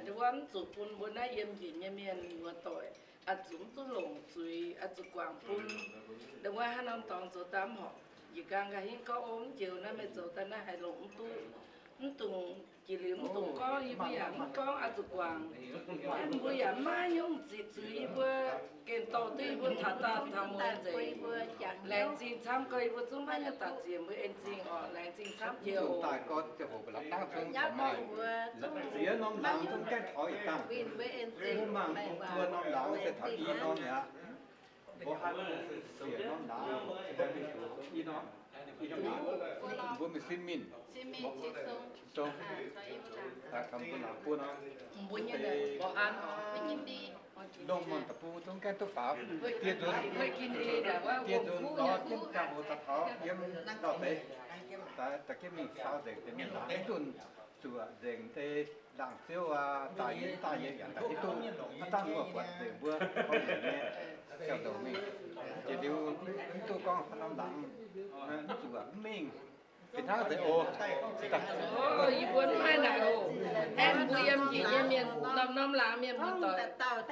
Ndongc wuov mv zuqc bun mbuo naaiv yiem njiec nyei mienh muoz-doic, oix zuqc mv duqv longc zuiz, oix zuqc guangc bun. Ndongc wuov haaix norm dorngx zoux daaih mv horpc. Njiec nqaang nqa'haav gorngv, o, mv joux naaiv meih zoux daaih naaiv haih longc mv duqv. Mv dungx jiex liuz mv dungx gorngv, yie mbuo yaac mv gorngv oix zuqc guangc. Mbuo yaac maiv nyungc ziqc zuiz yie mbuo, gengh dorh duqv yie mbuo taux daaih taux mueiz nzengc. Laengz zingh camv gorx, yie mbuo zungv maiv nyungc daaih ziec mbuo en zingh oc. Laengz zingh camv jiex oc. Mbuo mingh sin mingh. Mbuo nyei mbuo an, longh muonc deic-bung zungv gaengh duqv faaux. Dieh nzunc, dieh nzunc lorz jienv ziangh hoc daaih taux yiem ndau-deix, daaih jienv mingh faaux nzengc deix mienh laangz, mv duqv zuoqc nzengc deix laangz ziouv aqv, daaih yie, daaih yie yaac daaih hiuv duqv, aav dangh mbuo buatc nzengc mbuo gorngv nzengc nyei ziangh hoc mingh. Jiex liuz mv duqv gorngv haaix norm laangz, mv zuqc mv mingh. Ih hnangv deix oc. Yie mbuo mv haih naaic oc. Aengx mbuo yiem njiec nyei mienh, norm-norm laangz mienh muoz-doic,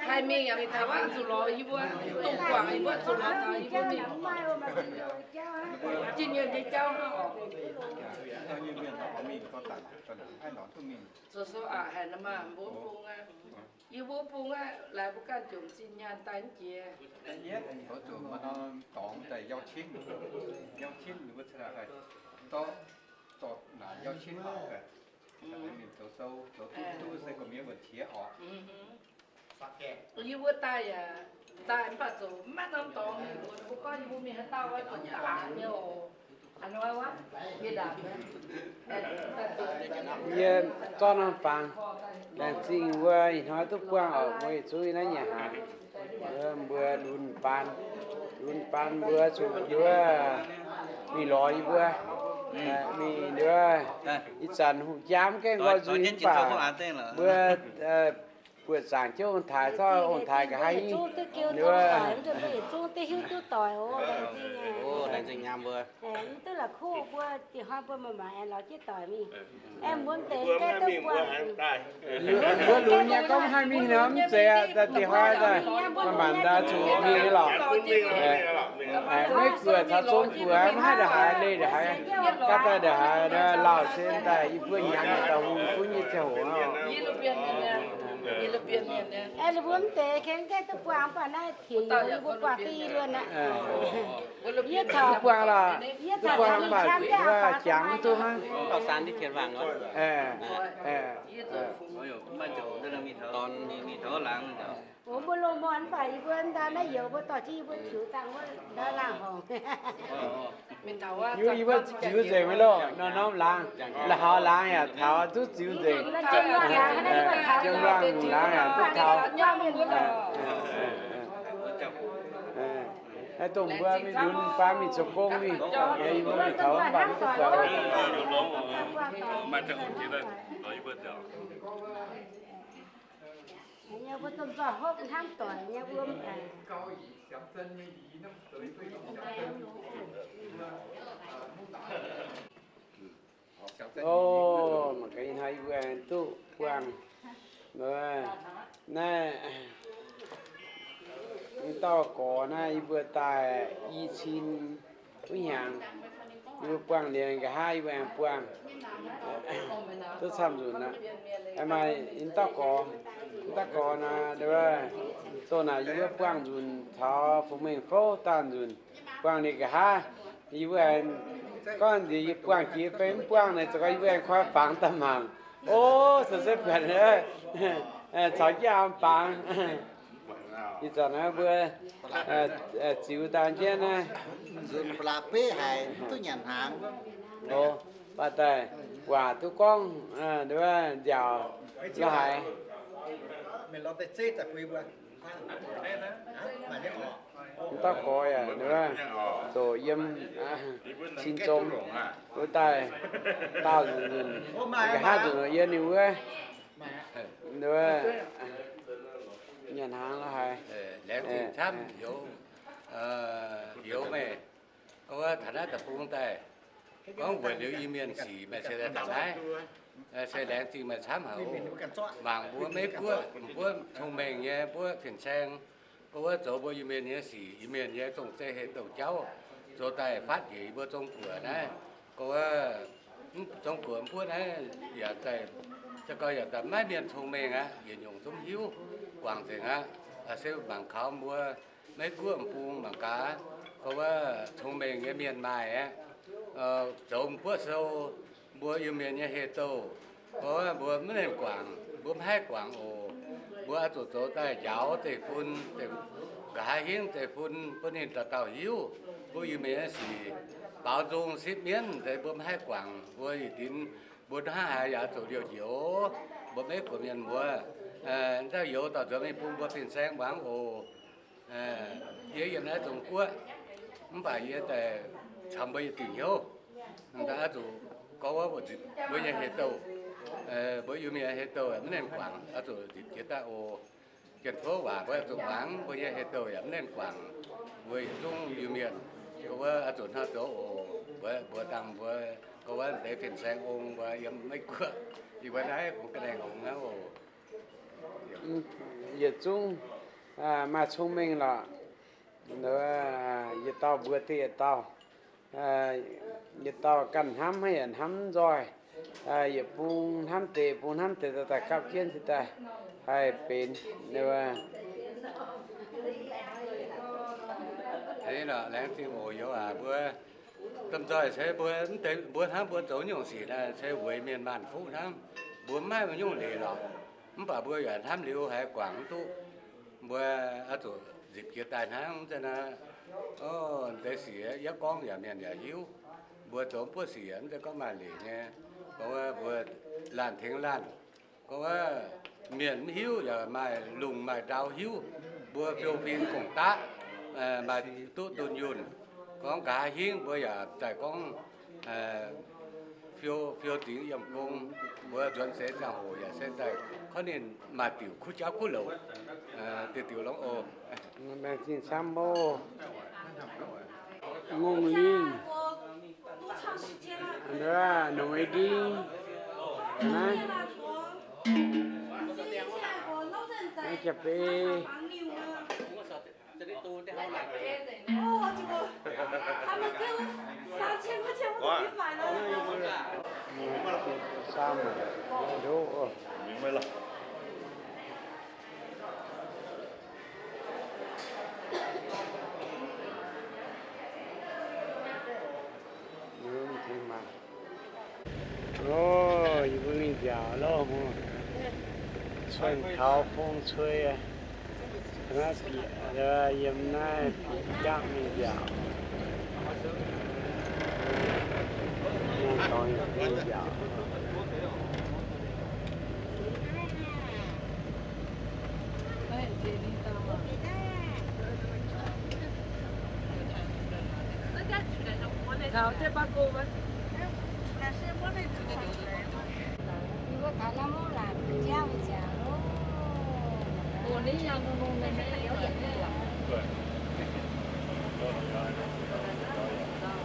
haih mingh yaac mingh taux wuov zuqc lorz yie mbuo, dongh guangc yie mbuo zuqc lorz taux yie mbuo mingh. Jiex mienh nyei jauv hnangv oc. Zoux sou aqc haic nor maah, mbuo bung aqv. Yie mbuo bung aqv, laaix mbuo ganh jomc zinh nyaanh daaih mv jiex. Oix zuqc maaih norm dorngx daaih yauv cin, yauv cin ninh mbuo cingx daaih haih dorh, dorh naaic yauv cin oc. Mingh zoux sou zoux duqv duqv se gorqv-mienh wuonh qiex oc. Yie mbuo daaih yaac daaih mv baac zoux maiv norm dorngx, mbuo gorngv yie mbuo mingh haaix dauh oix zoux daaih nyei oc. Yie zorqv norm fangx, laengz zingh mbuo ih hnoi duqv buangh oc, mbuo yietc zungv yiem naaiv nyanc hnaangx. Mbuo lunx baan, lunx baan mbuo zuqc nduov mingh lorz yie mbuo. Mingh nduov, ih zanc hungh jaa mv gaengh nqoi nzuih mv baac mbuo buoqc zaangc jienv ong-taaix, zorqv ong-taaix nqa'haav hingv nduov. Mbuo yietc zungv duqv hiuv duqv doic oc. Laengz zingh nyaam mbuo. Mv duqv la'kuqv mbuo, diex hnoi mbuo maaih maengc aengx lorz jienv doic mingh. Aengx mbuo deix gaeqv duqv buangh. Mbuo lunx nyei gorngv haih mingh nor mv zeiz aqv, daaih diex hnoi daaih maaih maengc daaih zuqc mingh lorqc. Maiv guoqv taux zong guoqv maiv haih ndongc haaix leih ndongc haaix, gaav daaih ndongc haaix lauh se daaih yie mbuo hnyangx nyei dauh hungh gunv nyei ziangh hoc aqv. Aengx mbuo mv deix gaeqv duqv buangh, mv baac naaiv tiex yie mbuo buangh duqv i luonx aqv. Yie caux, buangh lorqc, yie caux buangh mv baac jangx mv duqv hnangv. Mbuo lungh muonz mv baac yie mbuo ndau naaiv youz mbuo dorh jienv yie mbuo tiux dangh wuov ndau laangh horngc. Yie mbuo ziux nzengc maiv loh, norm-norm laangz, la'haux laangz yaac taux duqv ziux nzengc. Jiem laangh laangz yaac duqv taux. Naaiv dongh mbuo mingh lunx baan mingh zoux gong mingh, yie mbuo mingh taux mv baac mv duqv buatc. Nyei mbuo domh nzoih hopv hnamv doic nyei mbuo. O, mangc gaax ih hnoi yie mbuo duqv buangh, naaiv, naaiv dauh gorx naaiv yie mbuo daaih i cin wuov hnyangx, yie mbuo buangh liuz nqa'haav yie mbuo aengx buangh duqv camv nzunc aqv. Maaih dauh gorx, dauh gorx naaic, dongh naaic yie mbuo buangh nzunc taux fungx mengh fouv daanh nzunc, buangh liuz nqa'haav yie mbuo aengx gorngv nziex yie buangh jiex fai mv buangh naaic, za'gengh yie mbuo aengx koi fangx daaih mangc. O, se se buatc caux jienv aam fangx. Ih zanc naaiv mbuo ziux daaih jienv naaiv, nzunc ba'laqc beqv haic, mv duqv nyanc hnaangx. O, baac daaih waac duqv gorngv nziaauc lo haic. Dauh gorx yaac zoqc yiem cin zong wuov daaih daauh nzunc, nqa'haav nzunc yiem ninh wuov nyanc hnaangx lo haic. Laengz zingh camv, heuc meih wuov taux naaiv deic-bung daaih, gorngv weic liuz Iu-Mienh sic meih se daaih taux naaiv. Se laengz zingh meih camv haic oc. Mangc mbuo Meiv Guoqv, mbuo cong-mengh nyei, mbuo fin-saeng, gorngv wuov zoux mbuo Iu-Mienh nyei sic, Iu-Mienh nyei zong-zeiv hei douh jauv, zoux daaih faatv njiec yie mbuo Zong-Guoqv naaiv. Gorngv wuov, Zong-Guoqv mbuo naaiv yaac daaih, se gorngv yaac daaih maiv mienh cong-mengh aqv, yietc nyungc zungv hiuv guangc nzengc aqv. Se mangc kaux mbuo Meiv Guoqv m'bung mangc gaax, gorngv wuov cong-mengh nyei mienh maaih aqv. Zoux m'buoqv sou, mbuo Iu-Mienh nyei hei douh, gorngv wuov mbuo maiv mienh guangc, mbuo maiv haih guangc oc. Mbuo oix zuqc zoux daaih njaaux zeiv-fun, nqa'haav hingv zeiv-fun bun ninh dauh dauh hiuv. Mbuo Iu-Mienh nyei sic baaux nzung sipv mienv deix mbuo maiv haih guangc. Mbuo ih dinx mbuo hnangv haaix yaac zuqc liouh njoux. Mbuo Meiv Guoqv mienh mbuo, nzauh youz dorh nzuonx mingh bun mbuo fin-saeng muangx oc. Yie yiem naaiv Zong-Guoqv, mv baac yie daaih caux mbuo yietc diuc hnyouv. Daaih oix zuqc gorngv wuov mbuo nzipc mbuo nyei hei douh, mbuo Iu-Mienh hei douh yaac maiv mienh guangc, oix zuqc nzipc jiex daaih oc. Janx-tov waac mbuo oix zuqc muangx, mbuo nyei hei douh yaac maiv mienh guangc. Mbuo yietc zungv Iu-Mienh, gorngv wuov oix zuqc hnangv zoux oc. Mbuo, mbuo dangh mbuo gorngv wuov deix fin-saeng ong mbuo yiem Meiv Guoqv, yie mbuo naaiv bungx ga'naaiv hngongx hnangv oc. Yietc zungv maaih cong-mengh lorqc. Yietc dauh mbuox deix yietc dauh, yietc dauh ganh hnamv haic yaac hnamv nzoih. Yietc bung hnamv deix, bung hnamv deix, daaih gapv jienv daaih haih benx. Laengz zingh oc youz aac, mbuo domh nzoih se mbuo, mbuo hnamv mbuo zoux nyungc sic naaiv se weic mienh maanc fuqv hnangv. Mbuo maiv maaih nyungc leiz lorqc. Mv baac mbuo yaac hnamv liuz haiz guangc mv duqv. Mbuo oix zuqc nzipc jiex daaih hnangv. Mv zeiz naaiv, deix sic yaac gorngv yaac mienh yaac hiuv. Mbuo zoux mv buov sic yaac mv zeiz gorngv maaih leiz nyei. Gorngv mbuo laanh tengx laanh, gorngv mienh mv hiuv yaac maaih lungh maaih ndau hiuv. Mbuo fiou fim gong-daqv, maaih duqv dunh yunh. Gorngv nqa'haav hingv mbuo yaac daaih gorngv fiou, fiou zingx yiem gong. Mbuo nzuonx seix ziangh hoc yaac se daaih gorngv ninh maaih diuc kuv jauv kuv louc, diuc diuc longx oc. Laengz zingh camv oc. Ngongh lingh, nduov, nongx ei ndingv, naaiv, naaiv jaa-beiv. Oc, yie mbuo mingh nziaauc loh, mbuo cuotv taux fong cui, naaiv bieqc, yiem naaiv bieqc jangv mingh nziaauc. Mingh nziaauc.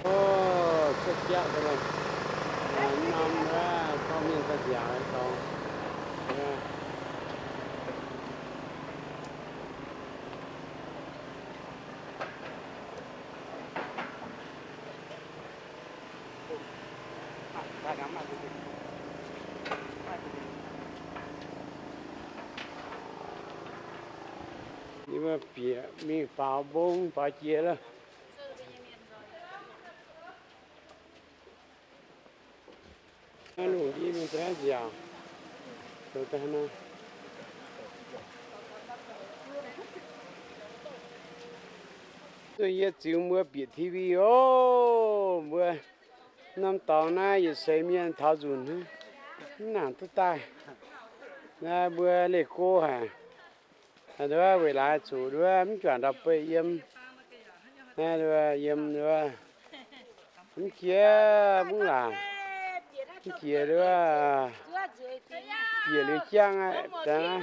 Oc, cuotv jangv daaih, norm wuov dorh mienh daaih nziaauc dorngx. Yie mbuo bieqc mingh faaux mbong faaux jiex loh. Naaiv lungh ndiev mingh daaih nziaauc, zoux daaih naaiv. Zuqc yie ziux mbuo bieqc T V oc. Mbuo norm dorngx naaiv yietc seix mienh taux nzunc hnangv, mv nangc duqv daaih. Naaiv mbuo leih go haic. Nduov, weic laaix zuqc nduov mv juangc ndau-beih yiem. Naaiv nduov, yiem nduov, mv jiex mv laangc, mv jiex nduov, jiex liuz jangv aqv.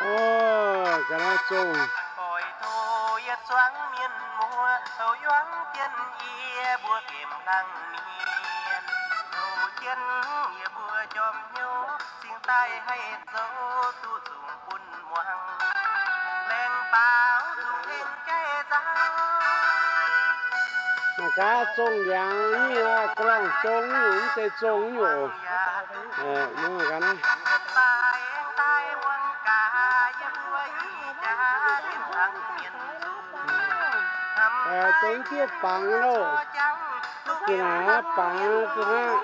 Oc, ga'naaiv zongh. Yuangx mienh muoz, houc yuangx jienv yie mbuo gemh hlang mienh, houc jienv yie mbuo jorm hnyouv, cingx daaih haih zoux duqv nzungh bun muangx, laengz baaux nzungh hengx jaiv nzauh. Mangc gaax, zongh ndiangx nyei, ga'lorngh zong nyei, mv zeiz zong nyei oc. Mangc gaax naaiv. Zong dieh bangx loh. Zinh naaic bangx zinh naaiv.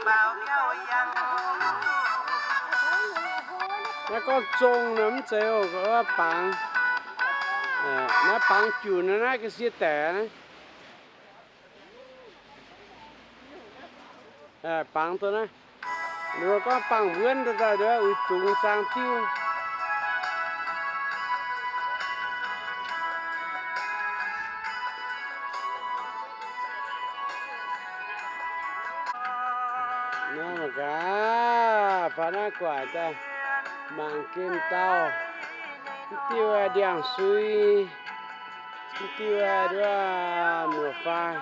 Naaiv gorngv zong nor mv zeiz oc, bangx. Naaiv bangx junc naaiv, naaiv ga'sie daic naaiv. Bangx duqv naaiv. Ninh mbuo gorngv bangx wuonv daaih, daaih uix dungz zaang diuv. Naaiv mangc gaax, faaux naaiv gu'nguaaic daaih, mangc gemh dauh, mv diuh ndiangx-sui, mv diuh nduov muoz-fai.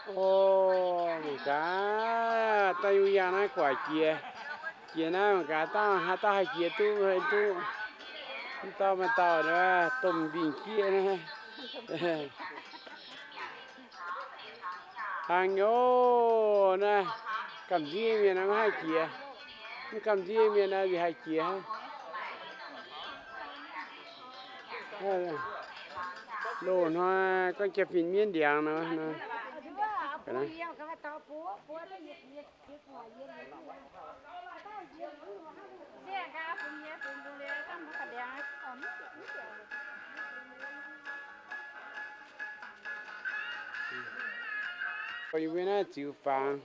O, mangc gaax, daaih yungh yangh naaiv gu'nguaaic jiex. Jiex naaiv mangc gaax, dauh haaix dauh haih jiex duqv, duqv. Mv dauh maaih dauh domh mbingh jieqv naaiv. Hlang nyei naaiv, gamh nziev mienh mv haih jiex. Mv gamh nziev mienh nor haih jiex. Loz-hnoi gorngv jaa-fin mienv ndiangx nor. Yie mbuo naaiv ziux fangx,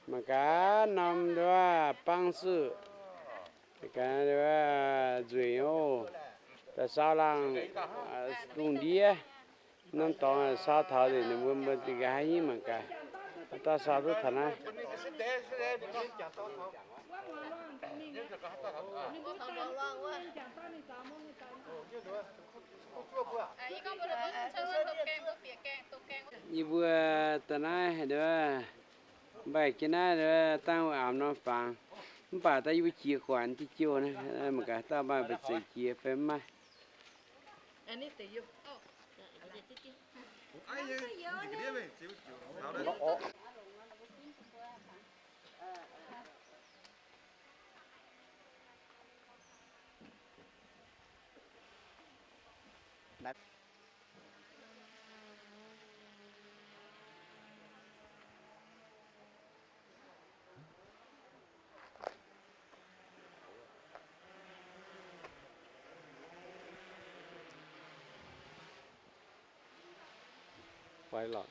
mangc gaax norm nduov bangv zuqc, nzueic oc. Da'sau laangh lungh ndiev, norm dorngx sau taux nzengc, ninh mbuo mbuo zingh ga'haav hingv mangc gaax. Haaix dauh sau duqv taux naaiv. Yie mbuo daaih naaiv nduov, mbaih jienv naaiv nduov, dangh wuov aamx norm fangx. Mv baac daaih yie mbuo jiex gu'nguaaic diuh jiouh naaiv, mangc gaax dauh maaih mbu'ziex jiex fai mv maaih. Quay lại.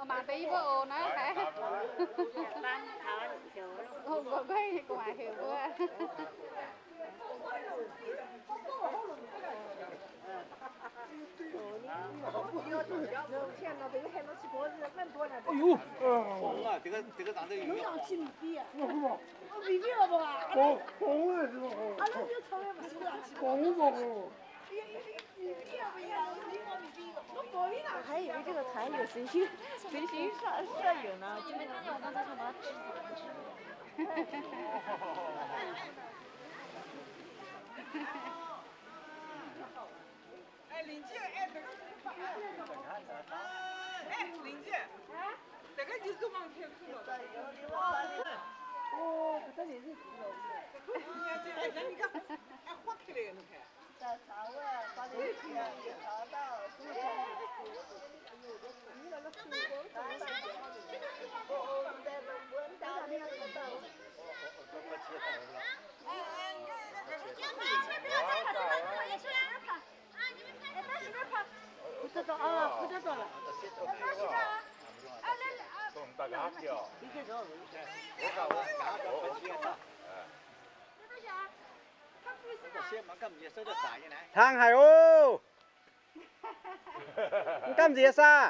Mangc deix yie mbuo oc naaiv haiz. Gu'nguaaic heuc mbuo. Ih, 还以为这个台有谁谁谁是摄影呢，真的。哎，林姐，哎，这个，哎，林姐，这个就是往前去了。哦，这里是。哎，你看，哎，画起来了，你看。 Hnangv haic oc. Mv gamh nziex saah?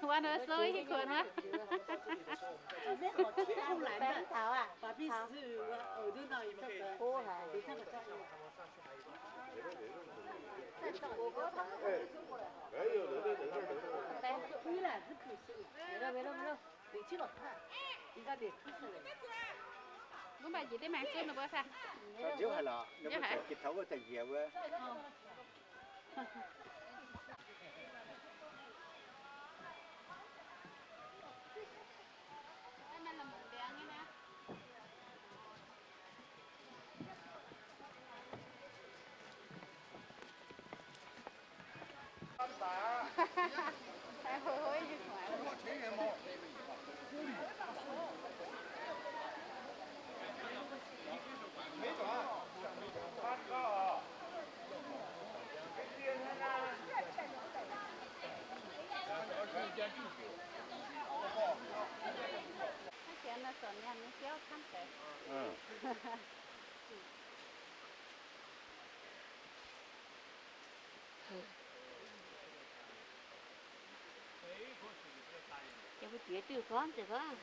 Wan nor sou hiv kuonx wuov. Mbuo maaih njiec deix maengx zunh ninh mbuo saah? Nziouv haic lorqc, ninh mbuo ziouc jiex taux wuov daaih njiec wuov.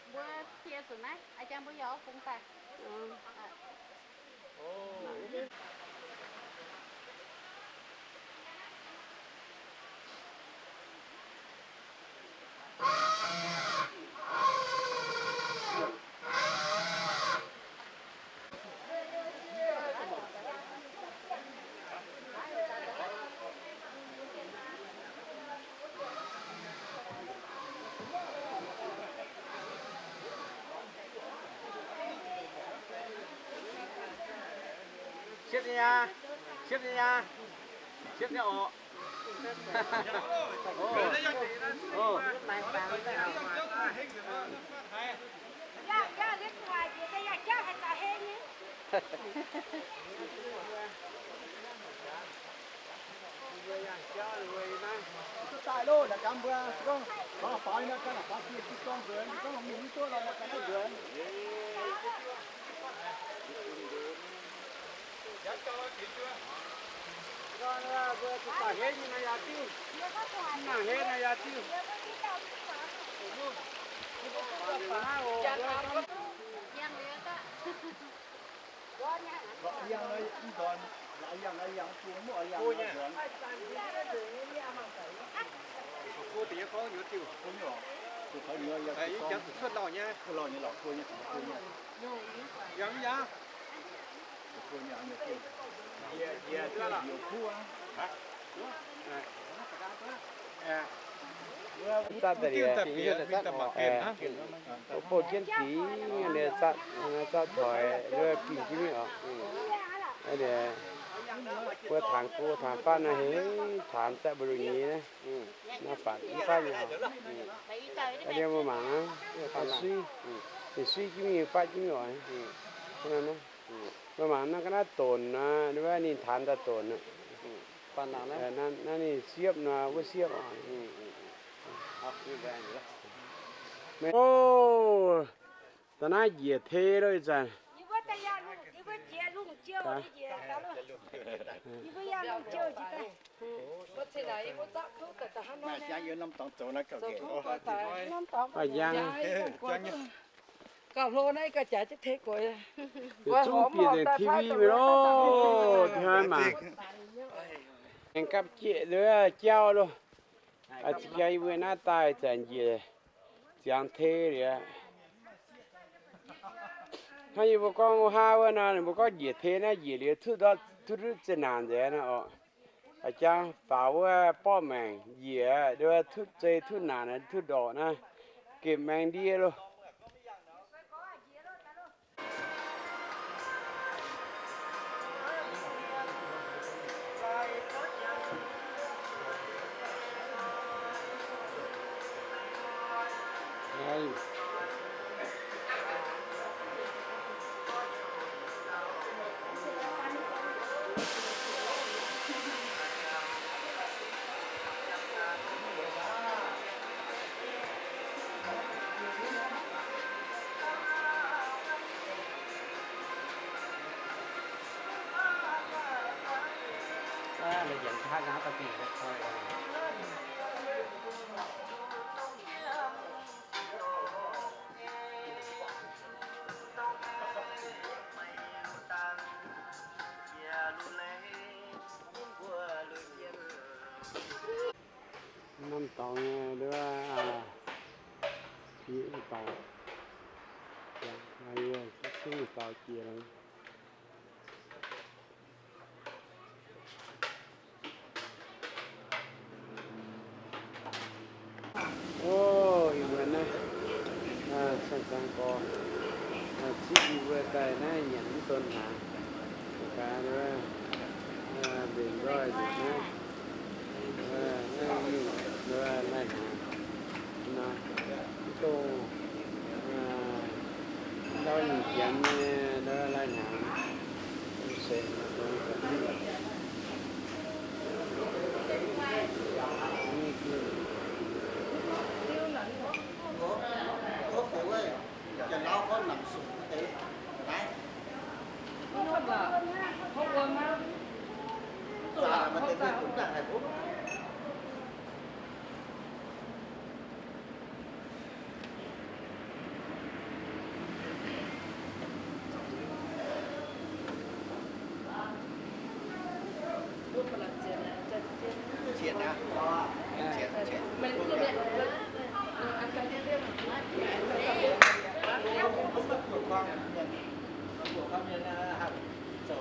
Mbuo piex zuqc naaiv, aa, jang mbuo yaac oix fungx daaih. Siepv nyei aqv, siepv nyei aqv, siepv nyei oc. Daaih loh, naaic gaax mbuo gorngv, faaux faaux nyei nor, ganh faaux fiev gorngv nzuonx, gorngv mingh mv duqv nor, ganh naaiv nzuonx. Mbuo zuqc daaih henv nyei nor yaac diuv, mv nangc henv nor yaac diuv. Yangh nor mv ndorn, yangh nor yangh zuqc mv oix yangh nor nzuonx. Go deix nyei gorngv nzuonx diuh. Zatv daaih liuz, bouh jienv dingx, zatv toic, gingh jienv mingh oc. Mbuo tangx go tangx fatv naaiv, hei, taanx zatv mbu'ndongx nyei naaiv, naaiv faatv mv fatv nyei oc. Liuz mbuo mangc naaiv, suiv, suiv jienv mingh, fatv jienv mingh oc. Mbuo mangc naaiv ga'naaiv donx nor, ninh taanx daaih donx. Naaiv ninh siepv nor, wuov siepv oc. O, da'naaiv njiec tei lo ih zanc. Gauh hlo naaiv gauh jaaix jienv tei guoqv. Zungv bieqc nzengc T V mingh loh, hnoi mangc. Aengx gapv jieqv nduov jauv loh. Ziex jaax yie mbuo naaiv daaih zanc njiec ziangx tei liuz. Hnangv yie mbuo gorngv haa wuov nor, ninh mbuo gorngv njiec tei naaiv njiec liuz tutv ndortv tutv ndutv zeqc naanc nzengc naaiv oc. A'jang faaux wuov borqv maengc njiec, nduov tutv zei tutv naanc tutv ndorqc naaiv, gemh maengx ndie loh. Norm dorngx nyei, yie dorngx, yie zungv dorngx jiex. O, ih muonz naaiv, cang-cang gorx, ziqv yie mbuo daaih naaiv nyanc mv donx hnaangx. Gaax, mbenc nzoih nzengc naaiv, naaiv mingh lai-hnaangx nor, mv dongh ndau nyungc janx nyei lai-hnaangx.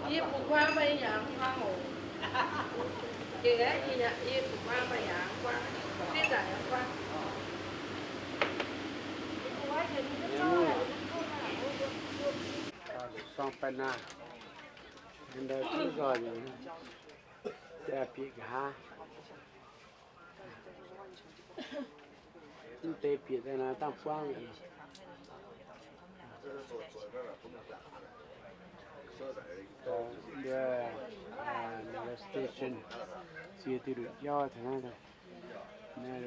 Yie bu kuaang maaih yangh kuaang oc. Gengh aeqv, yie bu kuaang maaih yangh kuaang, fiev nzangc yangh kuaang. Sorng baeqc naah, ndau zuqv nzoih nyei, bieqc nqa'haav. Mv deix bieqc daaih naaiv dangh buangv. Station, ziex diuh nduqc jauv taux naaiv daaih. Naaiv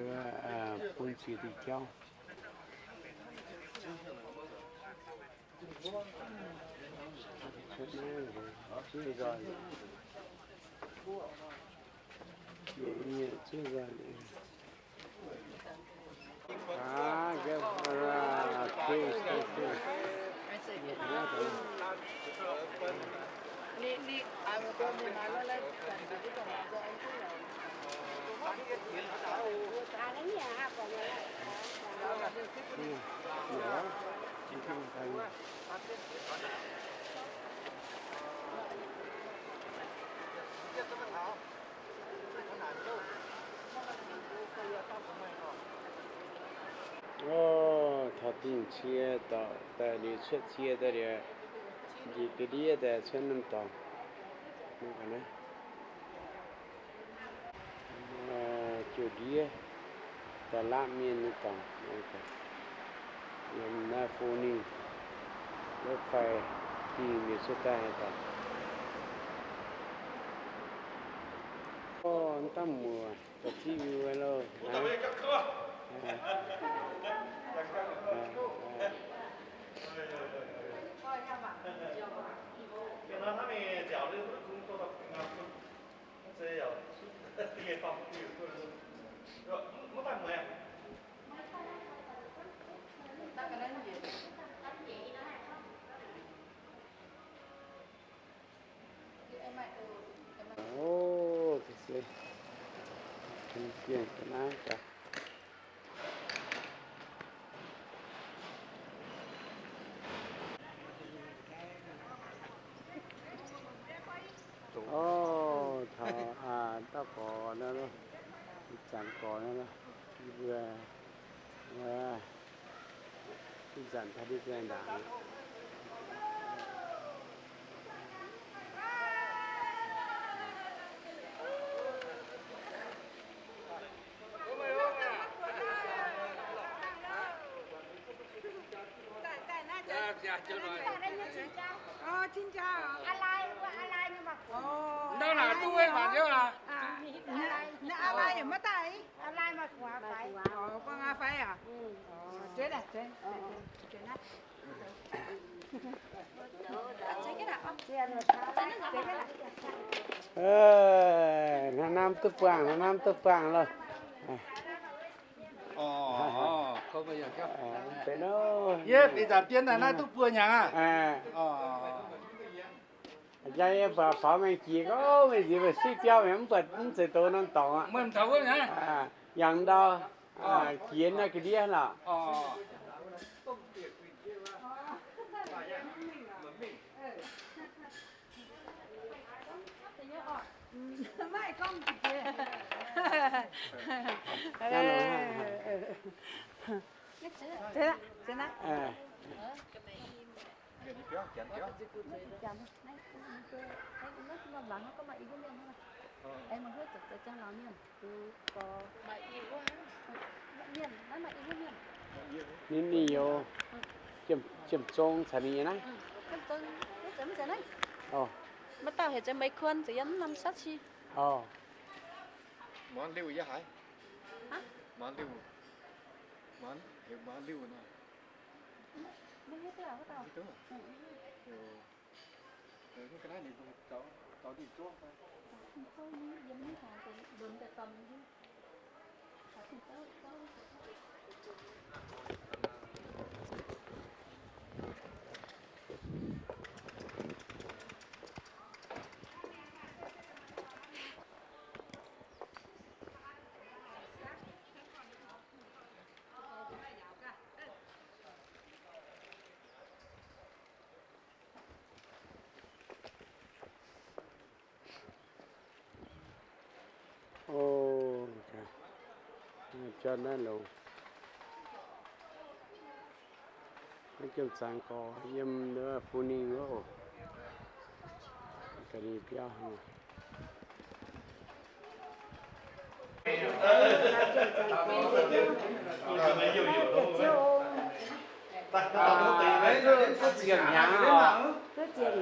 bun ziex diuh jauv. Orv, taux dingh cie dorc daaih liuz cuotv cie daaih liuz, njiec ga'ndiev daaih cuotv norm dorngx. Jiex ndiev daaih laatv mienh nyei dorngx. Yiem naaiv Phu Ninh, rov fai dingh liuz cuotv daaih haaix dauh. Orv, mv dangv muoc, da'ziev miuc loh. Orv, ga'sie, ga'naaiv gaax. Orv, taux, aa, dauh gorx naaiv loh, ih zanc gorx naaiv loh, mbuo, aa, ih zanc taux ndiev ndaangc. Ndau naaic duqv wuov mangc jienv aqv. Naaiv aa lai yaac maiv daaih. Aa lai maaih gu'nguaaz faix. Orv, gu'nguaaz faix aqv? Hnangv naaiv duqv buangh, hnangv naaiv duqv buangh loh. Yie ih zanc dien naaiv duqv buo hnyangx aqv. Jang yie buatc faaux mengh jiex gorngv mengh jiex mbuo suiv biauv mingh mv buatc mv zeiz doz norm dorngx aqv. Yangh ndau jiex naaiv ga'ndiev lorqc. Ninh, ninh youz jiem zong caux ninh nyei naaiv. Maiv dauh heuc Meix Kuon, zuqc yiem norm saav ci. Muangx liuh yie haiz. Muangx liuh. Muangx heuc muangx liuh nor. Ov, jauv naaiv longx. Naaiv jiem zaangc gorx yiem Fu Ninh wuov oc. Ga'naaiv biauv. Duqv ziepc hnyangx oc. Duqv ziepc hnyangx loh.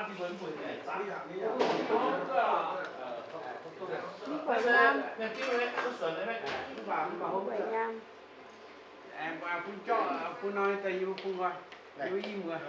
Mv buatc nyaam. Mv buatc nyaam. Bun nor daaih yie mbuo bun nqoi, yie mbuo i muoz.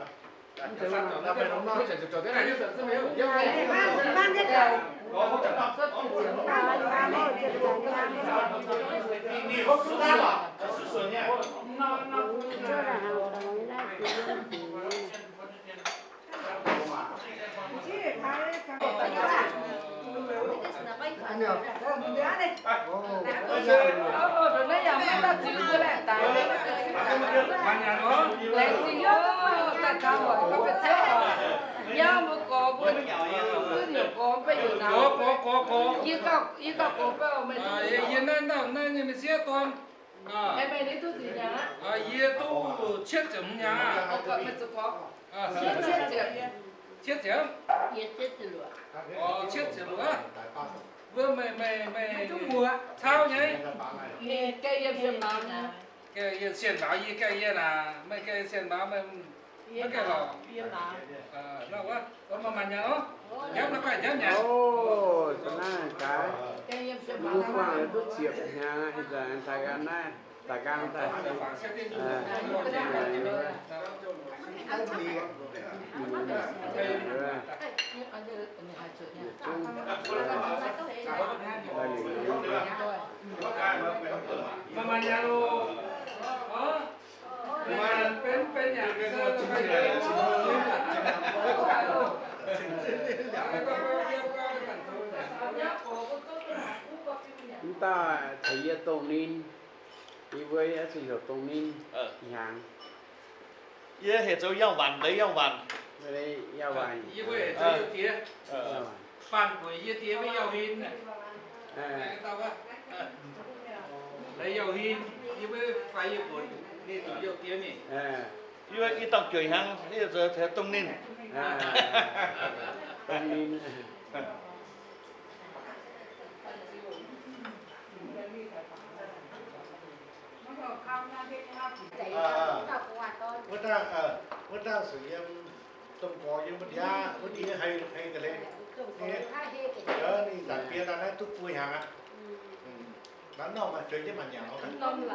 Yie naaiv ndau naaiv nyei m'sieqv dorn. Yie duqv cietv ziepc hnyangx aqv. Cietv ziepc? Cietv ziepc luoqc. Wuov meih, meih, meih cauv nyei? Gaengh yiem sien mauz yie gaengh yie naaic, meih gaengh yiem sien mauz meih maiv gaengh lorqc. Nor wuov, maaih nyanc oc. Njamv nor gaengh njamv nyanc. Ga'naaiv gaax, mbuo buangh duqv ziepc hnyangx, ih zanc daaih ga'naaiv, daaih nqaang daaih. Mv dauh caux yie dongh ninh, yie mbuo yaac zuqc heuc dongh ninh hnyangx. Yie heuc zoux Yauh Waanc, Leiz Yauh Waanc. Leiz Yauh Waanc. Yie mbuo heuc zoux Youh Diex. Faanh buic yie die mbuo Yauh Hin. Leiz Yauh Hin, yie mbuo faix yie buonc, ninh zuqc Youh Diex mingh. Yie mbuo i dauh jueic hnyangx, yie zoux dongh ninh. Dongh ninh. Wuov dangh, wuov dangh se yiem domh gorx yiem wuov ndiangx, wuov deix hei, hei ga'hlen. Ninh zanc bieqc daaih naaiv duqv buo hnyangx aqv.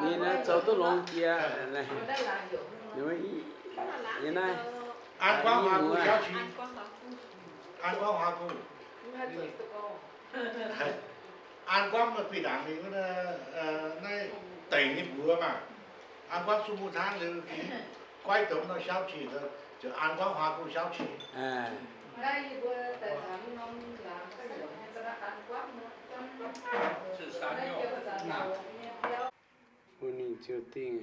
Ninh naaiv zoux duqv longx jiex. Ninh naaiv, An Guangv Huaa Guh Siauv Qiex. An Guangv Huaa Guh. An Guangv mv bieqc ndaangc ninh naaiv deic nyei mbuox maah. An Guangv Sun Mbuo Hnangv liuz, goiv douz nor Siauv Qiex, ziouc An Guangv Huaa Guh Siauv Qiex. Bun ninh ziouc dingh,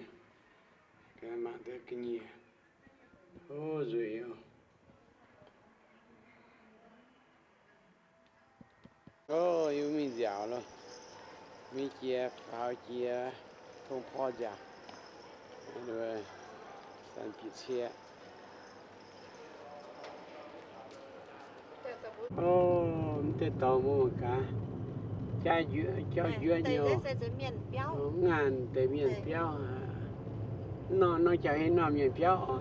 mangc deix ga'nyiec. O, nzueic oc. O, yie mingh nziaauc loh. Mingh jiex faaux jiex tong porv nziaauc. Zanc bieqc cie. O, mv deix dorngx mbuo mangc gaax. Jauv njuov nyei. Ngaanc deix mienh biauv. Norm, norm jauv-hlen norm mienh biauv oc.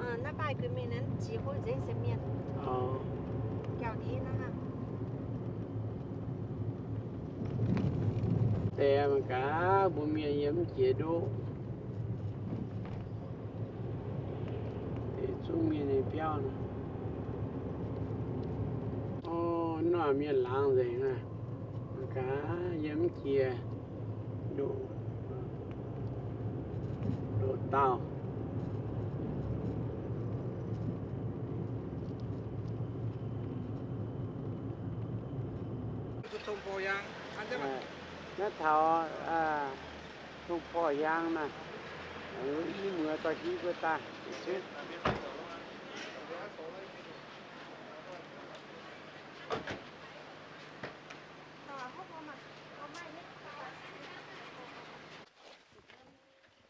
Deix mangc gaax mbuo mienh yiem mv jiex ndoqv. Deix zungv mienh nyei biauv nor. O, norm mienh laangz nzengc aqv. Mangc gaax yiem mv jiex ndoqv, ndoqv dauh. Naaiv taux tong porv hiaang naaic, i muoz dorh hiuv mbuo daaih.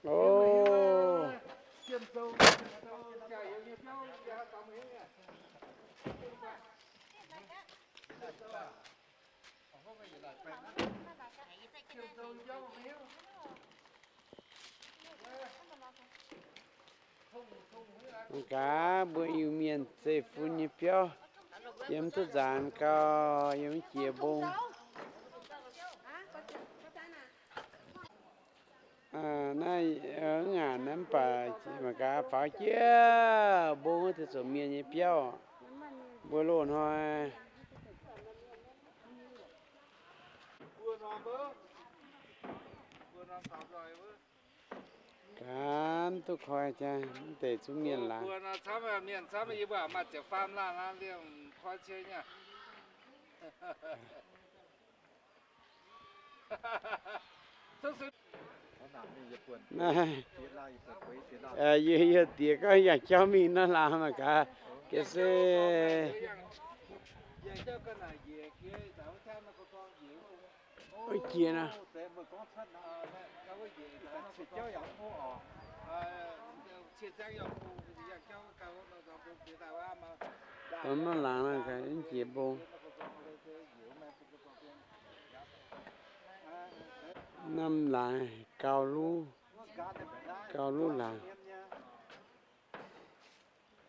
O, mangc gaax mbuo Iu-Mienh zeiv-fun nyei biauv. Yiem duqv nzaanx gau, yiem jiex mbong. Naaiv ngaanc naaiv mv baac mangc gaax faaux jiex mbong wuov deix zoux mienh nyei biauv. Mbuo loz-hnoi gaax duqv koi jaa, mv deix zungv mienh laangz. Naaiv, yie, yie diex gorngv yangh jauv mingh naaiv laangz mangc gaax, ga'sie. Wuov jiex nor. Mv laangz naaiv gaax, mv jiex mbong. Norm laangz gauh luv, gauh luv laangz.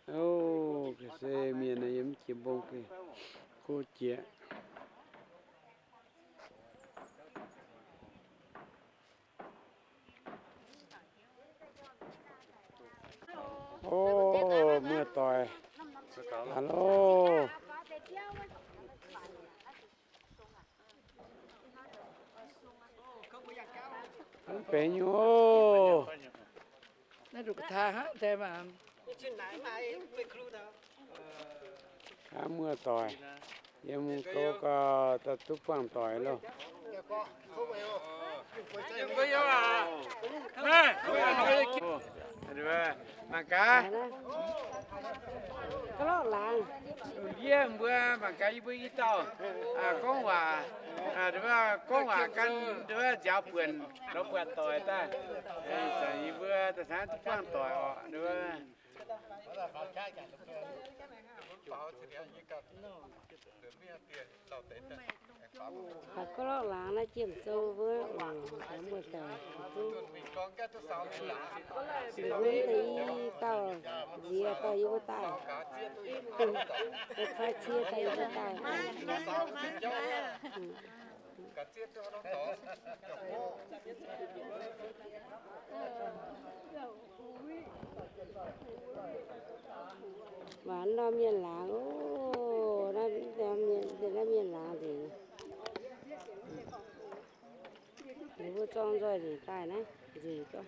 Ov, ga'sie mienh yiem mv jiex mbong go jiex. Ov, muoz-doic, hello. Mv benx nyei ov. Aav, muoz-doic, yiem gouv gau, duqv buangh doic loh. Mangc gaax, ndiev mbuo mangc gaax yie mbuo i dauh gorngv waac, gorngv waac gan nziaaux buonc, lorz buatc doic daaih. Yie mbuo daaih hnangv duqv buangh doic oc. Gorngv lorqc laangz naaiv jiem zou wuov, muoz-doic, wuov deix i dauh nziex dauh yie mbuo daaih, cai cie dauh yie mbuo daaih. Waac norm mienh laangz oc, naaiv mienh laangz nzengc. Ninh mbuo zorng nzoih nzengc daaih naaiv nzueic gau.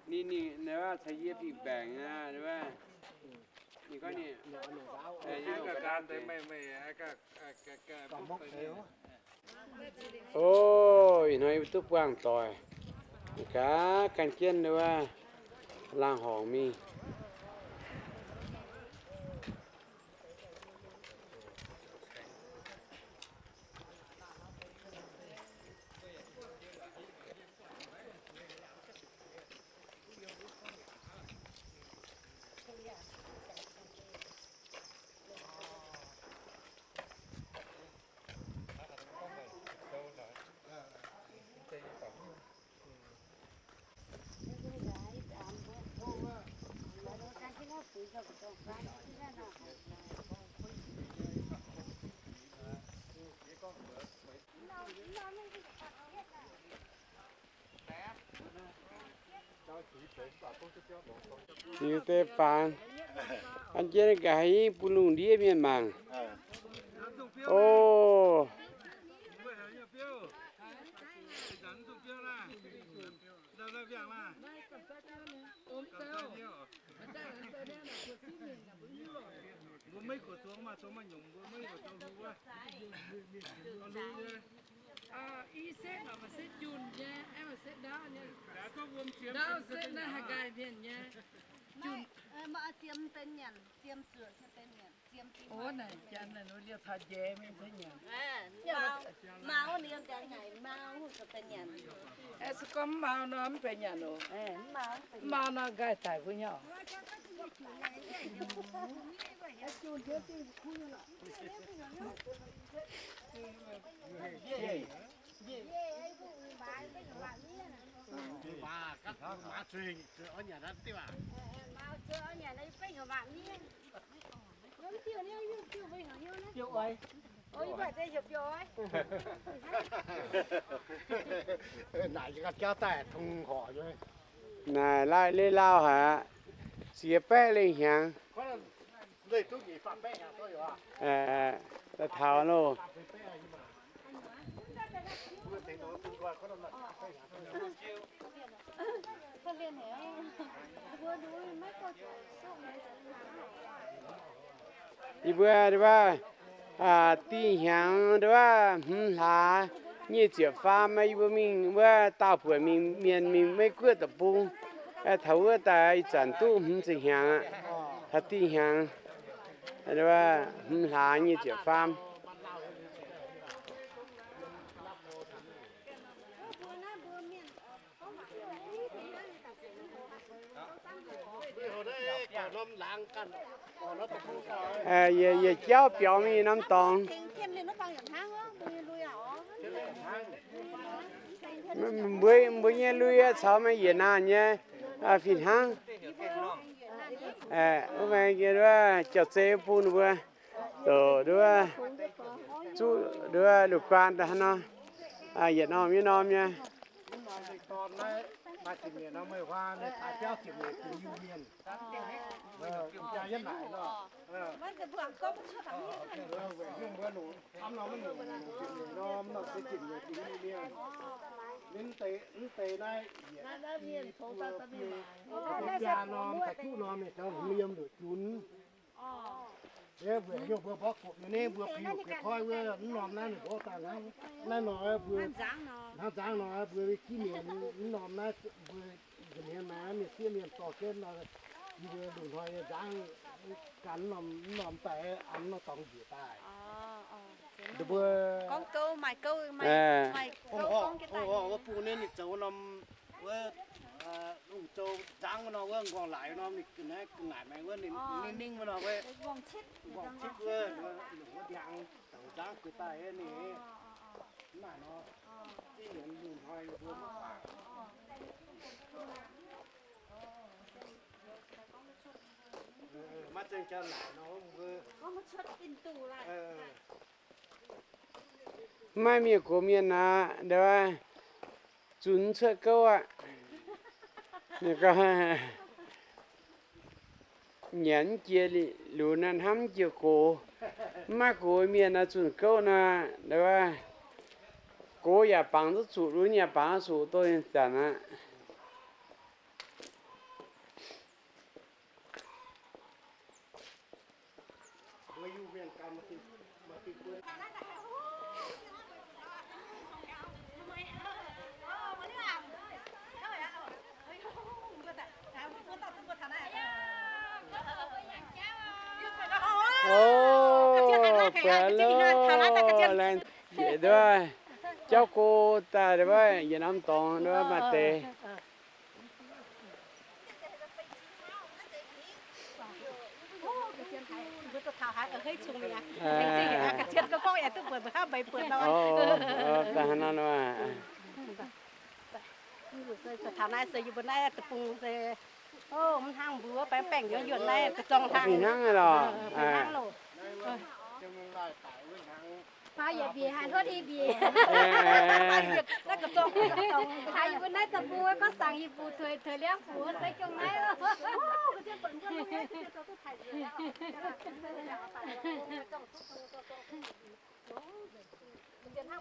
Ninh, ninh, ninh caux yie fingx baengc aqv. Ninh gorngv ninh, o, ih hnoi yie duqv buangh doic, gaax gan jienv wuov laangh horngc mingh. Liuz deix fangx, an jienv gaax haaix nyungc bun lungh ndiev mienh mangc. O. I setv maaih setv junh nyei, maaih setv ndaauv nyei. Ndaauv setv naaiv haih nqaih mienh nyei. Junh, siemx benx nyanc, siemx zuoqc se benx nyanc. Ov, naaic janx naaic nor liouh taux njaeix mingh benx nyanc. Aeqv, se gorngv mv mau nor mv benx nyanc oc. Mv mau nor nqaih daic mbuo nyei oc. Naaic laaic leiz-lauh haic aqv, ziex baeqv leiz-hnyangx. Daaih taux loh. Yie mbuo wuov, da'hmz hnyangx wuov hmz hlaax nyic ziepc faam, yie mbuo mingh wuov daauh buonc mingh mienh mingh Meiv Guoqv deic-bung, taux wuov daaih ih zanc duqv hmz ziepc hnyangx aqv. Taux dih hnyangx, hmz hlaax nyic ziepc faam. Yietc jauv biaux mingh norm dorngx. Mbuo, mbuo nyei lui caux maaih yietc naanc nyei fih hnangv. Wuov jauv-zei bun mbuo zoux nduov, zuqv nduov lungh guaan daaih hnangv nor, yietc norm yietc norm nyei. Mbuo mbuo mborqv gopv nyei, mbuo piuh gueix koiv wuov, mv norm naaiv ninh mborqv daaih hnangv. Naaiv nor mbuo hnangv nzangv nor, mbuo ginv mienh mv norm naaiv, mbuo nza'hmien maaih mienh sieqv mienh dorh jienv nor, yie mbuo lungh hnoi nyei nzangv gan mv norm daaih, an nor dorngx njiec daaih. Mbuo gorngv gouv, maaih gouv, maaih gouv gorngv jienv daaih. Wuov bung ninh zoux norm, wuov, lungh zouv nzangv nor, wuov nqorngv laic nor, ninh ga'naaiv ga'naaic maengx wuov, ninh ningv nor, wuov nqorngv citv wuov, wuov ndiangx zoux nzangv gueix daaih ninh. Mv naaic nor, ih muonz lungh hnoi mbuo mv baac maiv zengc jauv naaic nor mbuo maiv mienh gox mienh aqv, nduov, zunc cuotv gouv aqv. Nyanc mv jiex lunx naaiv, hnamv mv jiex gox. Mv maaih gox mienh naaiv zunc gouv naaiv, nduov, gox yaac bangc duqv zuqc, lunx yaac bangc duqv zuqc, dongh zanc aqv. O, buatc loh, laengz zieqc nduov, jauv go daaih wuov, yietc norm dorngx nduov maaih deix. Taux naaiv se yie mbuo naaiv deic-bung se, o, mv hnangv mbuo baengh baengh yuonx yuonx naaiv ga'zorng hnangv. Fih hnangv loh. Fai yietc mbiec haaix hluotv i mbiec. Naaiv ga'zorng, haaix yie mbuo naaiv deic-bung gorngv saangc yie mbuo tuix tuix liangv fuc se jongh naaiv.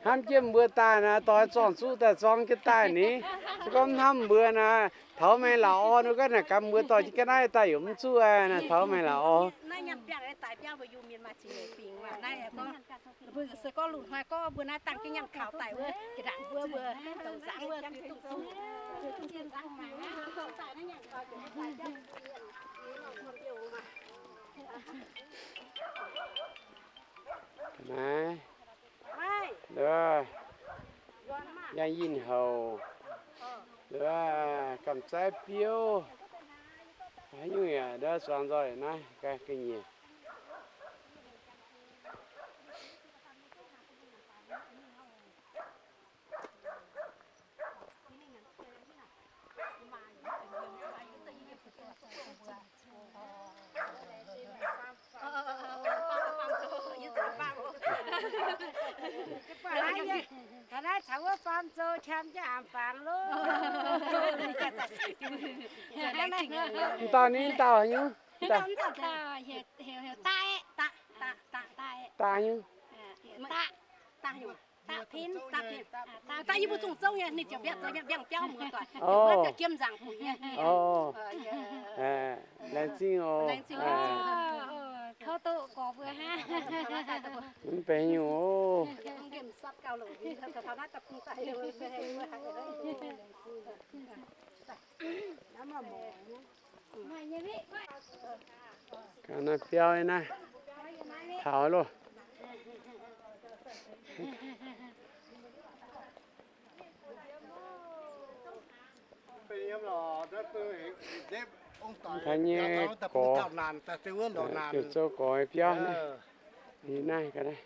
Hnamv jienv mbuo daaih naaiv, dorh zorng-zuqv daaih zorng jienv daaih ni. Se gorngv hnamv mbuo naaiv, taux maengx la'orv nor, gorngv naaic gamh mbuo dorh jienv ga'naaiv daaih yaac mv zuqv aqv. Naaiv taux maengx la'orv. Mbuo se gorngv lungh hnoi gorngv mbuo naaiv dangh jienv nyanc kaux daaih wuov, jiex ndaangc mbuo mbuo douc nzangv wuov, Ga'naaiv, yangh yinh houc, gamh zaiv biouv, haaix nyungc yaac ndau zuangx nzoih naaiv ga'nyiec. Taux naaiv caux wuov faam zoux qam jienv aengx fangx loh. M'dauh ninh m'dauh haaix nyungc? M'dauh heuc, heuc daaih, daaih, daaih, daaih, daaih nyungc. Daaih, daaih nyungc. Daaih pin, daaih pin. Daaih yie mbuo zungh zouv nyei, ninh ziouc mbiangv zoux nyei, mbiangv biauv muoz doic. Ninh mbuo ziouc jiem nzaangc buic nyei. Laengz zingh oc. Laengz zingh, laengz zingh. Kouv duqv gorx mbuo hnangv. Mv benx nyungc oc. Ga'naaiv biauv naaiv taux loh. Mv taux nyei gorx, Diuh Zouv gorx biauv naaiv. Naaiv ga'naaiv.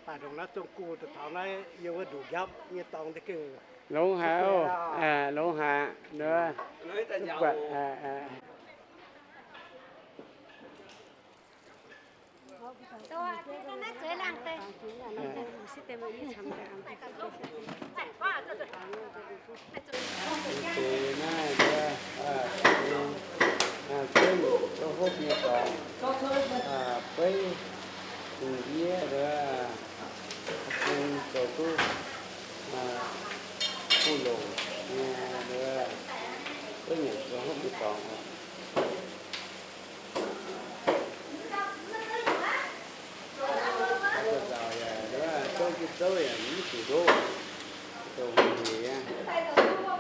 Daaih ndongc naaiv zong guh daaih taux naaiv yiem wuov nduqc njapv nyei dorngx deix gengh longx haic oc. Longx haic. Deix naaiv nduov, zengv duqv hopv nyei dorngx, beiv hungh ndiev nduov, bung zoux duqv buv longc nyei nduov, beiv nyanc zoux hopv nyei dorngx. Zouv jienv zouv yaac mv zuqc ndoqv, dongh hungh nyeic aqv,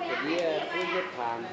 ga'ndiev duqv yietv taanx.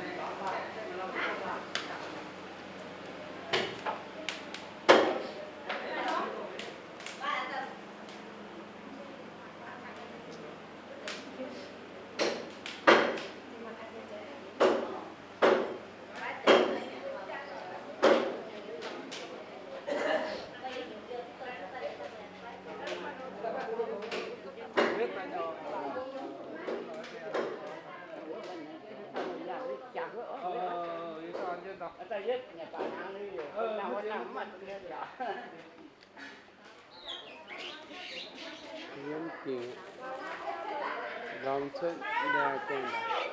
Yiem dingc lorm cuotv ndau guanh ndaangc.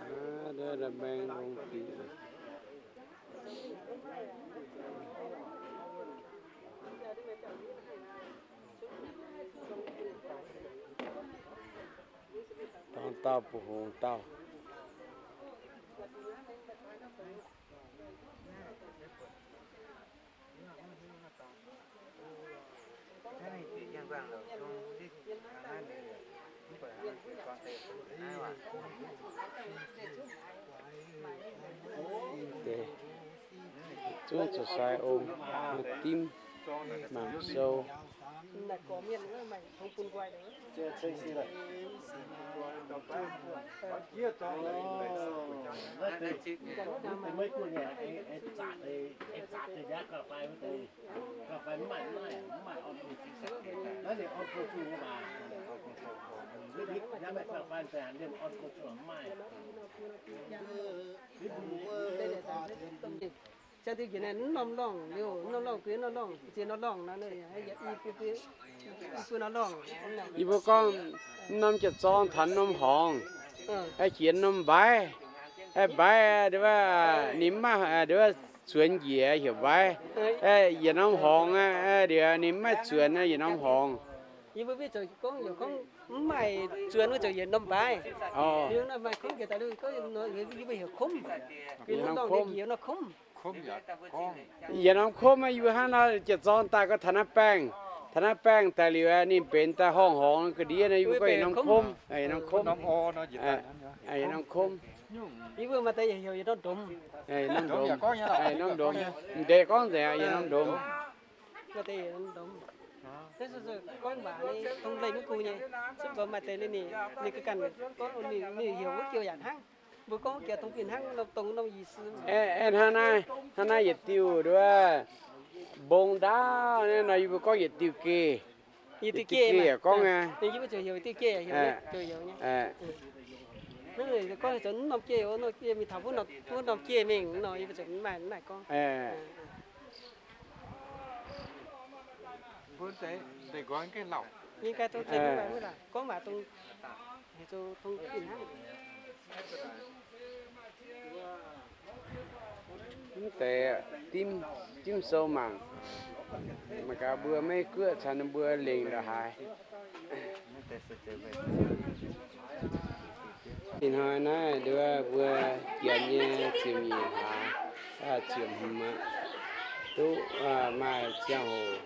Aa, ndov, ndov, mbaeng longx dingc. Dorngx dauh, bu hungx dauh. Deix zungv zoux sai ong, maaih dimv, maaih sou, Jangx diuh njiec naaiv norm lorngh liuz, norm lorngh guix norm lorngh, ziex norm lorngh nor, i bun, i bun norm lorngh. Yie mbuo gorngv norm jiex zorng taux norm horngz, hietc norm mbaiv, mbaiv, ninh mv maaih, zuonx njiec heuc mbaiv. Yietc norm horngz, ninh mv maaih zuonx, yietc norm horngz. Yie mbuo mv zuqc gorngv, gorngv mv maaih zuonx wuov ziouc yietc norm mbaiv. Liuz nor maaih komv jiex daaih, yie mbuo heuc komv. Yietc norm komv. Yietc norm komv, yie mbuo hnangv nor jiex zorng daaih gorngv taux naaiv baengh, taux naaiv baengh daaih liuz, ninh benx daaih horngh horngz ga'ndiev nor, yie mbuo gorngv yietc norm komv, yietc norm komv, yietc norm komv. Yie mbuo maaih deix heuc yietc norm ndomz, norm ndomz, norm ndomz. M'deix gorngv nzengc yietc norm ndomz. Maaih deix yietc norm ndomz. Gorngv waac dongh leih mv gu nyei, zungv zoux maaih deix ninh, ninh ga'ganh gorngv ninh heuc wuov joux yaac hnangv. Mbuo gorngv jiex dongh fih hnangv norm dongh norm 意思. Hnangv naaiv, hnangv naaiv yietc diuh nduov mbong ndaauv nor, yie mbuo gorngv yietc diuh geh. Yietc diuh geh yaac gorngv aqv. Yie mbuo ziouc heuc diuh geh, heuc diuh youz nyei. Gorngv zoux norm geh, norm geh mingh taux wuov norm geh mingh nor, yie mbuo ziouc maaih gorngv. Mbuo deix, deix nqoi gengh lauh. Yie ganh dongh deix mv baac mv lauh, gorngv waac dongh, dongh fih hnangv. Mv deix dimv, dimv sou mangc, mangc gaax mbuo Meiv Guoqv caux ninh mbuo lengc ndongc haaix. Ih hnoi naaiv nduov mbuo janx nyei ziepc nyeic hlaax, ziepc hmz aqv, duqv maaih ziangh hoc.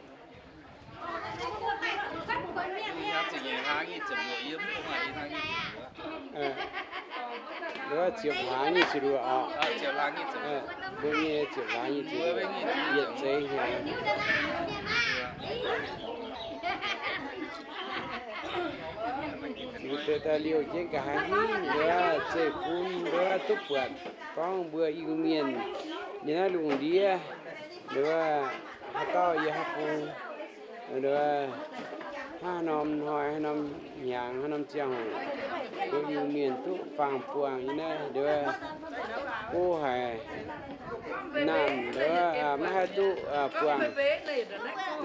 Nduov ziepc hlaax nyic ziepc luoqc oc. Mbuo nyei ziepc hlaax nyic ziepc luoqc, yietc zeiz hnyangx. Liuz deix daaih liouh jienv nqa'haav hingv nduov zeiv-fun nduov duqv buatc gorngv mbuo Iu-Mienh nyei naaiv lungh ndiev nduov haaix dauh yiem haaix bung, nduov haaix norm hnoi, haaix norm hnyangx, haaix norm ziangh hoc, mbuo Iu-Mienh duqv faang buangh nyei naaiv nduov go haic. Naamh nduov maiv haih duqv buangh,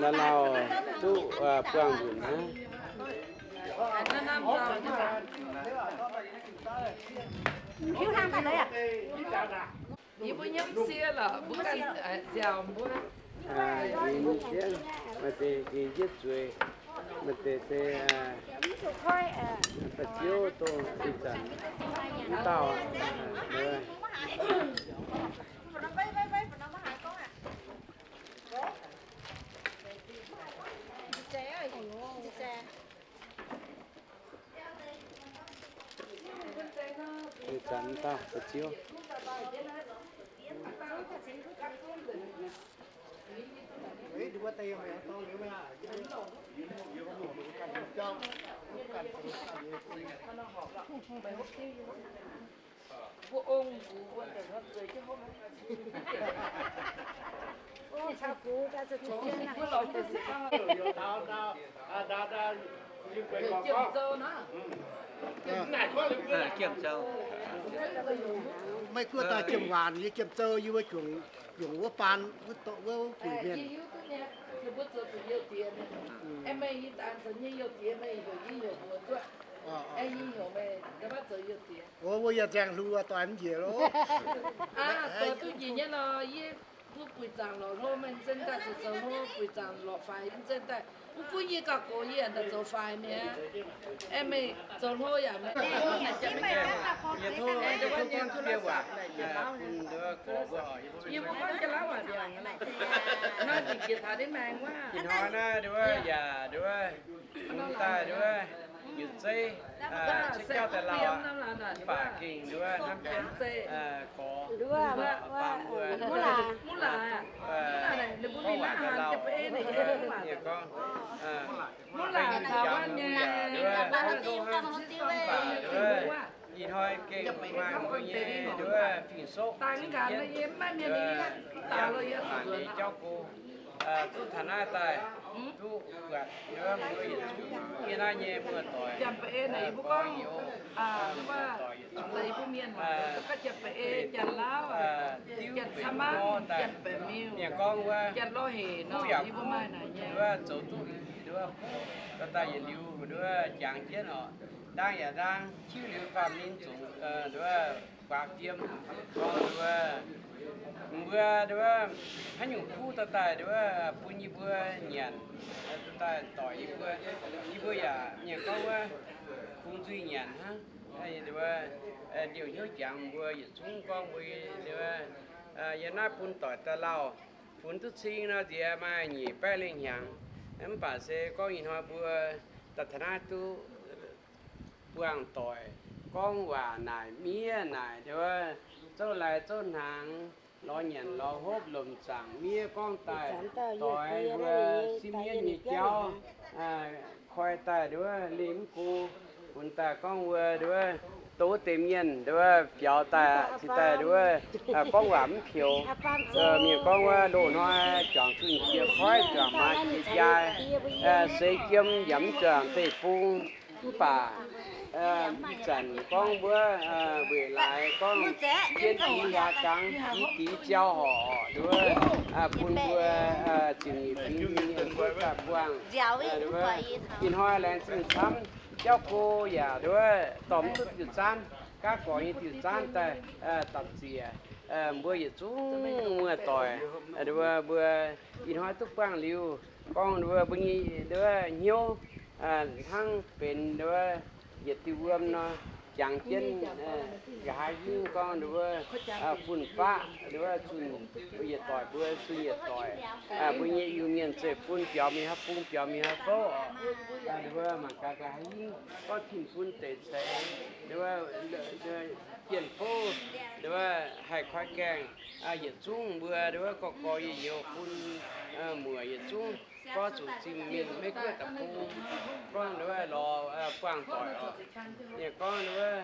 naamh lauh duqv buangh nzunc hnangv. Yie mbuo nyei m'sieqv lorqc, mbuo ganh nziaauc mbuo. Maaih deix gengh njiec zueiz, maaih deix deix ba'ziouv dongh ih zanc mv dauh. Ih zanc mv dauh ba'ziouv. Maiv gunv daaih Jiem Waanc nyei Jiem Zou, yie mbuo jungx wuov baan, wuov guic mienh. O, mbuo yaac nzaeng hlu doix mv njiec loh. Doix duqv njiec nyei nor, yie mbuo buic zaangc lorqc hlo, meih nzengc daaih zoux zoux hlo, buic zaangc lorqc faix nzengc daaih. Mv gunv yie gauh gox yie yaac zoux faix mi'aqv. Aengx meih zoux hlo yaac meih. Yie mbuo gorngv jienv lauv waac ndiangx naaiv, naaiv dingc jiex taux deix maengx wuov. Ih hnoi naaiv nduov yaac nduov, daaih nduov, yietc zeiv, ciev jauv daaih lauh, mv baac gengh nduov hnamv jienv gorx, baamh mbuo, muv laaix, gorngv waac Mv baac ih hnoi gengh maaih mbuo nyei nduov fing-soqv, mangc nyei jauv go, duqv taux naaiv daaih, duqv buatc nduov mbuo yietc zungv yie naaiv nyei muoz-doic, gorngv youz muoz-doic yietc zungv, diuv benx nor daaih, mienh gorngv wuov, kuv yaac kuv, nduov zoux duqv nduov kuv, daaih daaih yietc liuz nduov jangx jienv oc. Ndaang yaac ndaang, tiuv liuz faam-ninh zungv nduov guaax fiem, gorngv nduov mbuo nduov haaix nyungc kuv daaih daaih nduov bun yie mbuo nyanc, daaih doic yie mbuo. Yie mbuo yaac mienh gorngv wuov, kungx nzuih nyanc hnangv. Nduov liouh hnyouv jangx mbuo yietc zungv gorngv mbuo nduov yiem naaiv bun doic daaih lauh, funx duqv cing nor nziex maaih nyic baeqv lengh hnyangx. Mv baac se gorngv ih hnoi mbuo daaih taux naaiv duqv buangh doic, gorngv waac naaic miev naaic nduov, zouv laai zouv hnaangx, lorz nyanc lorz hopv, lomc zaangc miev gorngv daaih doix mbuo sipv mienv nyei jauv, koi daaih nduov leih mv go, funx daaih gorngv wuov nduov, dongh wuov deix mienh nduov biaux daaih, cingx daaih nduov gorngv waac mv peux. Mienh gorngv wuov, loz-hnoi juangc zunh jiex koiv, juangc maaz jiex njai, seix jiem yaac mv juangc deic-bung. Mv baac ih zanc gorngv wuov, weic laaix gorngv jienv i hlaax gangx i dic jauv horc nduov, bun mbuo ziepc nyeic fingx mienh duqv daaih buangh. Ih hnoi laengz zingh camv, jauv go yaac nduov dorh mv duqv diuh zaanv, gaav gorx nyei diuh zaanv daaih dapc ziec mbuo yietc zungv muoz-doic. Nduov mbuo ih hnoi duqv buangh liuz, gorngv nduov mbuo nyei nduov hnyouv hnangv benx nduov yietc diuh wuom nor, jangx jienv nqa'haav hingv gorngv nduov fun-faqv nduov zunh yietc doic mbuo zunh yietc doic, mbuo nyei Iu-Mienh zeiv-fun biaux mingh haaix bung biaux mingh haaix fouv oc. Nduov mangc gaax nqa'haav hingh gorngv tin-fun deix ceix nduov jien-fouv nduov haih koi gaengh, yietc zungv mbuo nduov gorx gorx youz youz bun muoc yietc zungv gorngv zuqc zinh mingh Meiv Guoqv deic-bung, gorngv nduov lorz buangh doic oc. Ninh gorngv nduov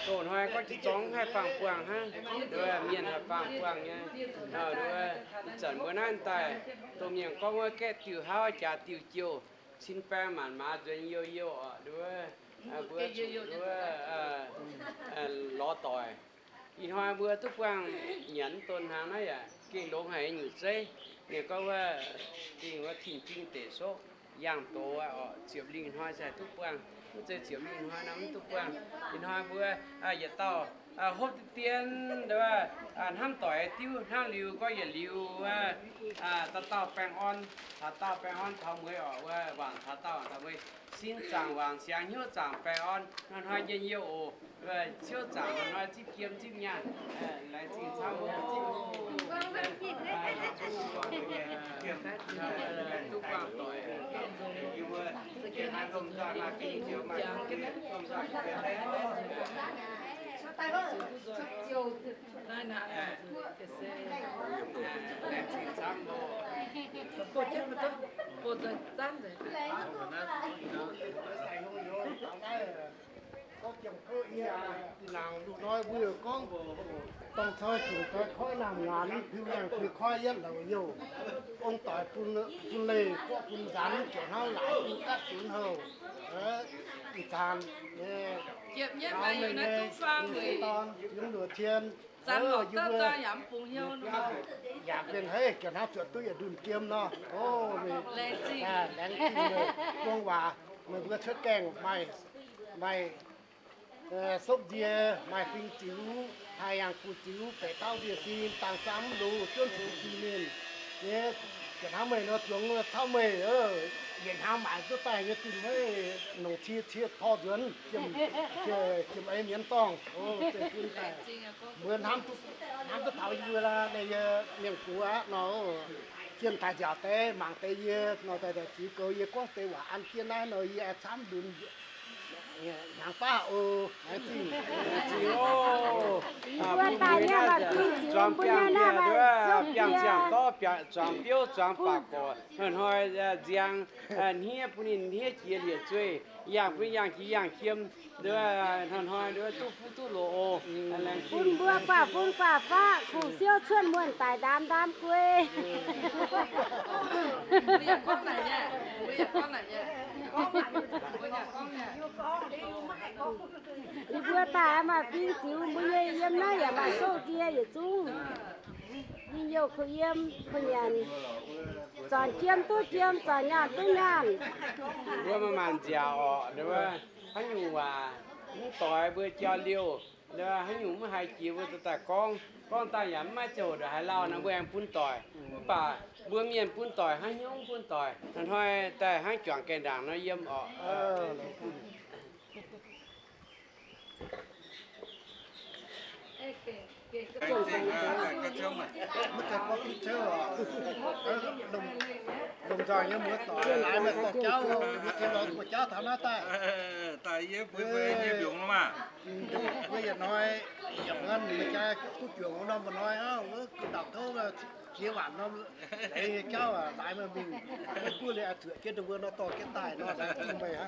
loz-hnoi gorngv jiez zorng haih faang-buangh hnangv, nduov mienh haih faang-buangh nyei. Nduov ih zanc mbuo naaiv daaih, dongh mienh gorngv wuov gaeqv diuh hauv jaax diuh jouh, cin baeng maanc maaz nzuonx youh youh oc, nduov mbuo zuqc nduov lorz doic. Ih hnoi mbuo duqv buangh nyanc mv donx hnaangx naaiv yaac gengh longx haic nyei nyungc zeiv. Ninh gorngv wuov, gengh wuov tin-jing deic soqv yangh doz aqv oc. Ziepc lingh hnoi se haih duqv buangh, mv zeiz ziepc lingh hnoi nor mv duqv buangh. Ih hnoi mbuo yietc dauh hopv deix dien, nduov hnamv doic diuv hnangv liuz gorngv yietc liuz wuov, dauh dauh baengh orn, taux dauh baengh orn taux mueiz oc, wuov wangc taux dauh taux mueiz, sin zaangc wangc siangx, hnyouv zaangc baengh orn, hnoi-hnoi njien-youh oc. Ciouv zaangc hnoi-hnoi zipv jiem zipv nyaanh, laengz zingh camv. Duqv buangh doic. Gorngv jiem-kouv yie, ih nangc lungh ndorm mbuo gorngv, dorng cor jungx doix koiv nangh nganx, piu yangh piu koiv yietv louc youh. Ong doic bun leih gorqv bun nzanx, ziouc hnangv laaix bun gatv dunx houh. Ih zanc nyei, dorn, yungz luoqc tien, yaac benx hei, ziouc hnangv zuoqc duqv yietc ndunh jiem nor. Laengz zingh meih buang waac, meih mbuo cuotv gaengh maaih, maaih sopv nzie, maaih fing ziux, haih yangh gu'ziux, beic dauh ndie-sin, dangh saam mv lungz, juonv fungx jiex ninh. Nyei, ziouc hnangv meih nor zuangx camv meih, yietc hnyangx maaic duqv daaih nyei zinh hmeiv, longc cie cie tor nzuonx, jiem eix mienz dorngh. Zeiv bun daaih mbuo hnamv duqv taux yie mbuo, mienh gox aqv nor, jienh daaih nziaauc deix mangc deix yie nor, daaih ziux goux yie gorngv deix waac an jienv naaiv nor, yie camv lunx. Hnyangx baav oc. Zuangx biangh bieqc, biangh ziangh dorv, zuangx biouv, zuangx baac gorx, hnoi-hnoi nziang hniev bun ninh hniev jiex liec zueih, yangh bun ninh yangh jiex yangh jiem, hnoi-hnoi duqv fuqv duqv loz oc. Bun mbuo guaax fun guaax faqv, kungx siouv cuotv muonh daic ndaam ndaam guei. Yie mbuo daaih maaih bing ziux mbuo nyei yiem naaiv yaac maaih sou ndie yietc zungv. Yie youh kuh yiem kuh nyanc, zanc jiem duqv jiem, zanc nyaanh duqv nyaanh. Mbuo maaih maanc nziaauc orqc, haaix nyungc waac mv doix mbuo jauv-liouh, haaix nyungc mv haiz jiex mbuo daaih gorngv, gorngv daaih yaac mv maaih ziangh hoc ndongc haaix lauh nor mbuo aengx bun doic. Mv baac mbuo mienh bun doic hnangv hnyouv bun doic, hnoi-hnoi daaih hnangv juangc gaengh ndaangc nor yiem orqc. Longc nzangc nyei muoz-doic laaix maaih dorh jauv, mbuo tengx lorz buoz-jauv taux naaiv daaih. Daaih yie mbuo nyei mbiungc maah. Mbuo yietc hnoi yaac ngan ninh jaa duqv juangc norm mbuo hnoi aqv, wuov ga'ndapc tov jiex waanc norm leiz nyei jauv laaix maaih mbiungc, mbuo buov liuz zuoqc jienv ninh mbuo nor dorh jienv daaih nor, meih hnangv.